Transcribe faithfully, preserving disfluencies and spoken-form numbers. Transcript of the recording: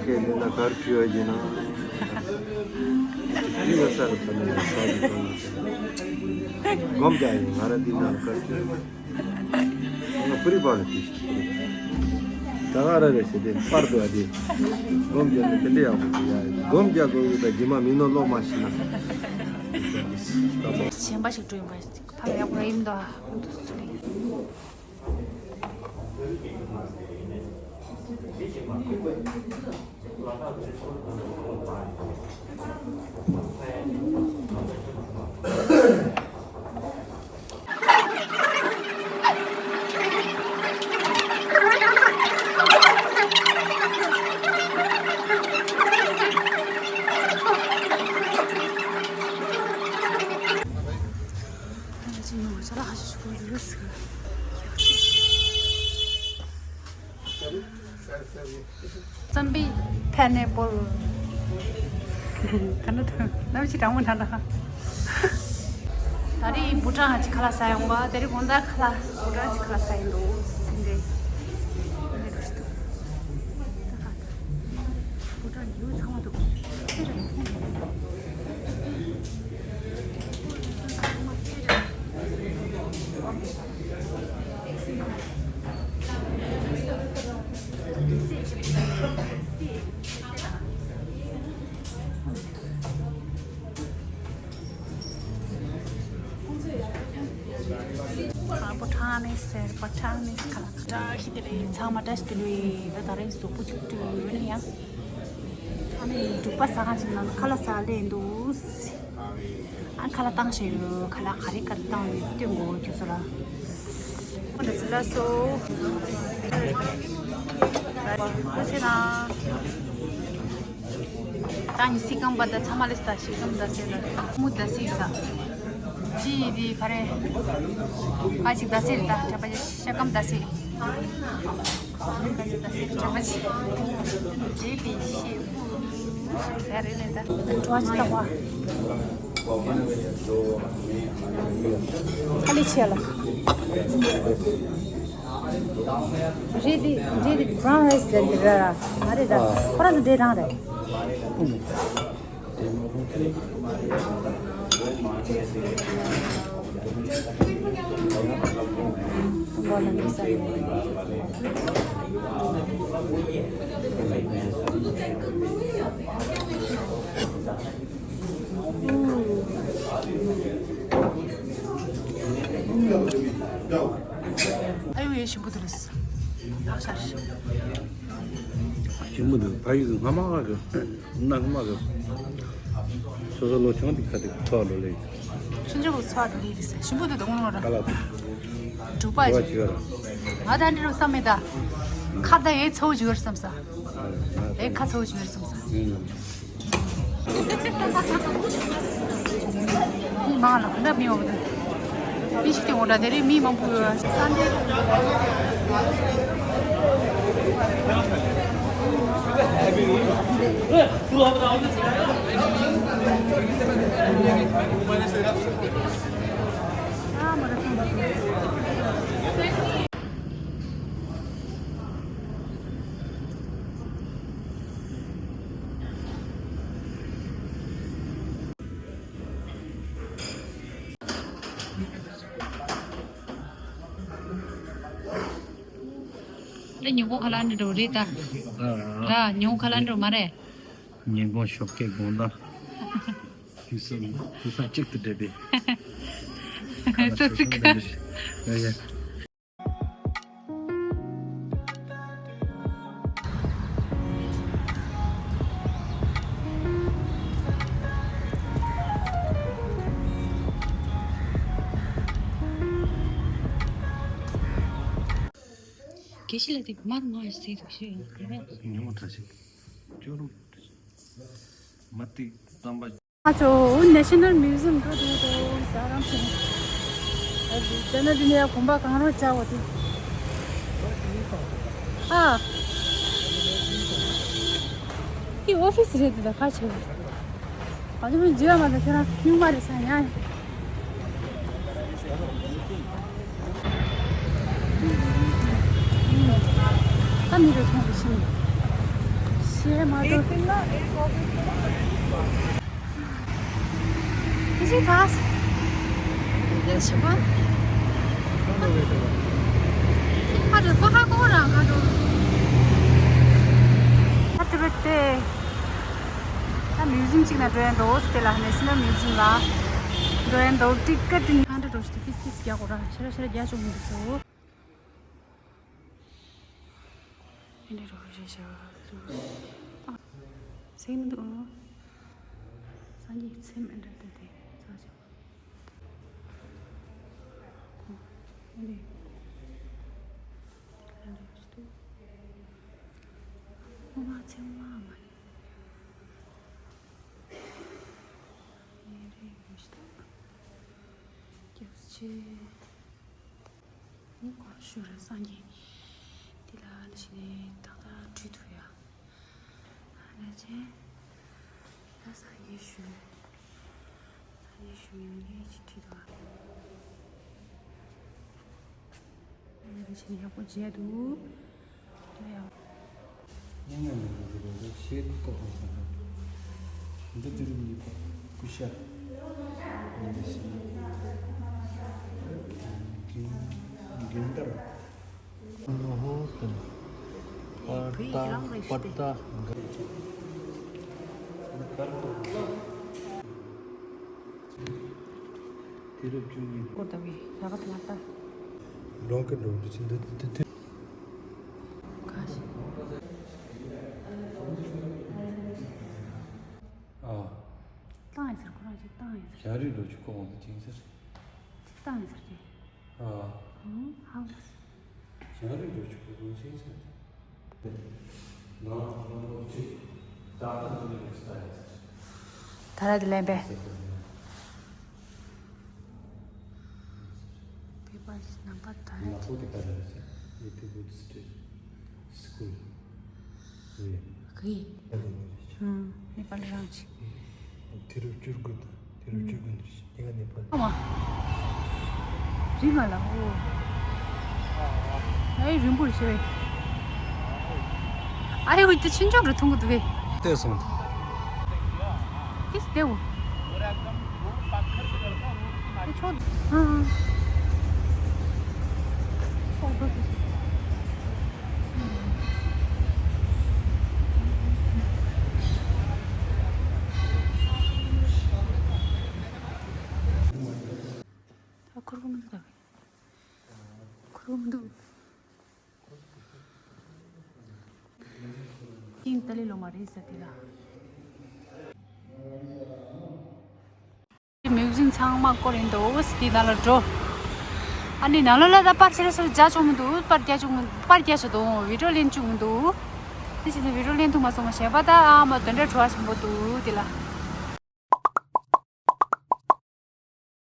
ཁྱེད་འདི་ན་གར་བྲིས་པ་ཡིན་ན། འདི་ཡོད་ས་རུ་ཕ་ནས་ས་ཡི་གོང་ན་སྒོམ་རྒྱག་ཡིན། ང་ར་འདི་ན་གར་བྲིས་པ། ང་པུ་རི་པ་ལ་བྲིས་ཤིག་ད་ག་ར་རེ་ཞེ་དེ་པར་དུ་ཨ་དེ། སྒོམ་རྒྱག་ནི་དེ་འདྲ་ཡག་པོ་ཞིག་ཡ། སྒོམ་རྒྱག་དགོས་ཡོད། ད་རྗེས་མ་མི་ནོར་ལོག་མ་ཤི་ན། གཞན་པ་ཞིག་འགྲོ་ཡིན་པ་ཕ་ལ་ཡག་པོ་ཡིན་ད། ཙམ་པའི་ཕན་ནེ་པོལ། ག་འདྲ་འདུག་ནམ་ཞིག་གྲང་མོ་ཐང་ད། ད་རེས་བུ་ཀྲང་ཧ་ཅི་ཁ་ལག་ཟ་ཡོང་བ། དེ་རིང་དགོང་དག་ཁ་ལག་བུ་ཀྲང་ཅིག་ཁ་ལག་ཟ་ཡིན་འདུག་སིན་རེ། སིན་རེ་འགྲོ་ཞིག་འདུག་བུ་ཀྲང་ཡུལ་ཚང་མ་འདུག་ཚེ་རིང་ཚང་མ་འདུག་ཨ་པོ་ཁྲང་ནས་ཟེར་པ་ཁྲང་ནས་ཁ་ལག་ཁ་ལག་ཞིག་དེ་རེད། ཚང་མ་བཀྲ་ཤིས་བདེ་ལེགས། ད་ད་རེས་གཟུགས་པོ་ཚུགས་དུས་ཡོད་ན་ཡང་། ཨ་ནི་འབྲུག་པ་ཟ་ཁང་ཞིག་ནང་ཁ་ལག་ཟ་སླེབས་འདུག་ཨ་ཁ་ལག་བཏང་ཤེས་ཡོད། ཁ་ལག་ག་རེ་ག་རེ་བཏང་ཡོད་སྟོན་དགོས་ཁྱོད་ཚོ་ལ། འདི་ཚོ་ལ་སོ། ཁ་ཆེ་ན། ད་ནི་སི་ཀམ་པ་ད་ཚ་མ་ལེ་ས་ཤི་ཀམ་ད་སེ་ལ་མུ་ད་སི་ས། ཅི་ཡི་དི་ག་རེ། ཨ་ཅིག་ད་སེ་ད་ཁྱ་པ་ཤ་ཀམ་ད་སེ། ཁ་ཅིག་ད་སེ་ཁྱ་པ་ཅི། དེ་དེ་ཤི་པུ་ཤི་ས་རེ་ནེ་ད། ཏྲོ་ཅི་ད་བ། ཁ་ལི་ཆེ་ལ། རེད་དེ་རེད་དེ་བྷ་རའུན་རའེ་སི་ལ་འདི་ར་ར་མ་རེད་ད། ཁོ་རང་ཚོ་འདྲེ་རང་རེད། ཨ་ཡོ་ཡེ་ཞིམ་པོ་འདུག་ལགས། ཨ་ཤར། ཞིམ་པོ་འདུག་ཕ་ཡུལ་གྱི་སྔ་མ་གི་ནང་མ་གི་སོ་སོ་ལོ་ཆུང་དེ་ཁ་དེ་ཚོགས་ལོ་ལེགས། ཆུང་ཆུང་གི་ཚོགས་དེ་ལེགས་ཟེར། ཞིམ་པོ་འདུག་དང་པོ་ར། ཁ་ལག་དེ། འབྲུག་པ་བ་ཅིག་ཡོད་ར། ང་ད་འདི་རུ་བསམ་མེད་ད། ཁ་ད་ཡེ་ཚོ་བཅུ་ཡོད་བསམ་ས། ཨེ་ཁ་ཚོ་བཅུ་ཡོད་བསམ་ས། ཨུམ། མི་མང་ལ་ག་འདྲ་མི་འོང་གི་འདུག་མི་ཞིག་དེ་འོང་འདྲ་དེ་རིང་མི་མང་པོ་ཡོད། སན་ཌེ། ཨ་མ་ར་ཚང་མ། ད་ཉིན་གུང་ཁ་ལག་འདི་འགྲོ་རེད་ད། ད་ཉིན་གུང་ཁ་ལག་འགྲོ་མ་རེད། ཉིན་གུང་ཞོགས་ཀས་དགོང་དག་དུས་གསུམ་དུས་གསུམ་གཅིག་ཏུ་འདྲེས་པའི། སོ་ཚིགས། ཡ་ཡ། དགེ་བཤེས་ལགས་དེ་མར་མར་ཟེར་འདུག་ཤེས་ཡོད་རེད། ཉིན་མོ་ཁྲ་ཞིག་སྐྱོ་རུ་མ་ཏིག་གཏམ་པ། ང་ཚོ་National Museum འགྲོ་འདུག་དོ་ཟ་རམ་ཆེན། ཨ་ཙི་ད་ནི་འདི་ནས་གོམ་པ་གང་རུང་བཅག་པ་དེ། ཨ། དེ་ཨོ་ཕི་སི་རེད་འདུག་ད་ཁ་ཆེ། ང་ཚོ་མི་འཛུལ་བ་མ་ད་ཁྱོད་རང་སྨྱུག་མ་རེད་ས་ཡ། ད་མི་རེ་མཐོང་གི་ཤིང་། ये माधुर। इसी खास। ये शिवा। ये खादो, को हा को रहा खादो। खाते बैठते। ད་མིའུ་ཛིམ་གཅིག་ན་འགྲོ་ཡ་འགྲོ་ཟེར་ལ། ནེ་ཤ་ནལ་མིའུ་ཛིམ་ལ་འགྲོ་ཡ་འགྲོ། ཊི་ཀེ་ཊི་ཧན་ཌེ་ཌི་རོ་ཞིག་ཏུ་ཀིས་ཀིས་རྒྱག་གོ་ར། ཤ་ར་ཤ་ར་རྒྱག་ཆོག་མི་འདུག་སོ། ཨེ་འདྲ་རོ་རེ་བྱ་བ་ཟེར་མི་འདུག་ཨང་། སངས་རྒྱས་ཚེ་མེད་འདྲ་དེ་དེ་ཚ་ཆེ། ཨེ་འདྲ། ཨོ་མ་ཚེ་མ་མ་ཡེ་རེ་ཡོད་ཤི་ཏོ། སྐྱབས་ཆེ། ཨོ་གོང་ཞུ་རེ་སངས་རྒྱས། དེ་ལ་ལ་ཞི་ནས་ཏག་ཏག་བྲིས་ཐུབ་ཡ། ཨ་ལ་ཆེ། ད་སངས་རྒྱས་ཞུ། སངས་རྒྱས་ཞུ་ཡོད་ནས་ཅི་བྲིས་ཐུབ་ཨ། ཨ་ལ་ཆེ་ཡག་པོ་བྱས་འདུག་དེ་ལ་ཡང་། སྙན་ངག་ནང་གི་རེ་རེ་ཞེས་བཀོད་པ་སོགས་འདི་དུས་རིམ་གཉིས་པ་སྐུ་ཤ་ཡིན་པ་ཞིག་འགྲན་འགྲན་བསྡུར། ཨོ་ཧོ་དང་། པར་ཏ་པར་ཏ། དུས་རབས་བཅུ་གཉིས། ཀོ་ཏ་བི་ཡ་ག་ཏ་ལ་ཏ། འགྲོ་གི་འགྲོ་འདི་ཚོ་འདི་འདི་འདི། ཁ་ཤས། ཨ། བཏང་ཡིན་ཟེར། ཁོ་རང་ཅིག་བཏང་ཡིན་ཟེར། ཞང་རིགས་འགྲོ་ཆུ་ཁོག་འོང་དུ་ཅིང་ཟེར། ཅིག་བཏང་ཡིན་ཟེར་ཏེ། ཨ། ཧུང་ཧང་། ཞང་རིགས་འགྲོ་ཆུ་ཁོག་འོང་ཅིང་ཟེར། ང་ང་ཅིག་ད་ལྟ་འདི་ནས་བཏང་ཡིན་ཟེར། ད་ར་དེ་ལན་པས། ཟེར་ཏེ། དེ་པར་ནམ་པར་ད་ར་ནག་པོ་དེ་ག་རེ་རེད་ཟེར། ཡེ་ཏི་བུད་སི་ཊི་སི་ཀུལ་རེད། གི། ཡ་ལ་ནི་རེད། ཧུམ། ནེ་པ་ལི་རང་ཅིག་དུས་རབས་བཅུ་དགུ་དང་དུས་རབས་བཅུ་དགུ་ནས་རེད། དེ་ག་ནེ་པ་ལི། ཨ་མ། རི་ང་ལ་ཨོ། ཨའི་རིན་པོ་ཆེ་བས། ཨའི་འུ་ཏི་ཆིན་ཅོང་རུ་ཐུང་གི་འདུག་བས། ལྟས་སོང་། ཏིས་ལྟས་འོ། ཨེ་ཆོ། ཨ་ཨ། ཨོ་འགྲོ་ཟེར་ཟེར། ད་ཁུར་བོ་མི་འདུག་ད། ཁུར་བོ་མི་འདུག་ཡིན་ཏ་ལི་ལོ་མ་རེད་ཟེར་དེ་ལ། མིའུ་ཛིམ་ཚང་མ་སྐོར་ཡིན་འདུག་དེ་ནང་ལ་འགྲོ། ཨ་ནི་ནང་ལོགས་ལ་ད་པར་ཆེ་རེ་སོ་རྒྱ་ཆུང་མི་འདུག་པར་རྒྱ་ཆུང་མི་པར་རྒྱ་ཆུ་འདུག་བི་ཌིའོ་ལེན་ཆུང་མི་འདུག་དེ་བཞིན་དུ་བི་ཌིའོ་ལེན་ཐུབ་མ་སོང་བ་ཞེས་པ་ད་ཨ་མ་དོན་འདྲ་བྲོ་བ་ཞིམ་པོ་འདུག་དེ་ལ།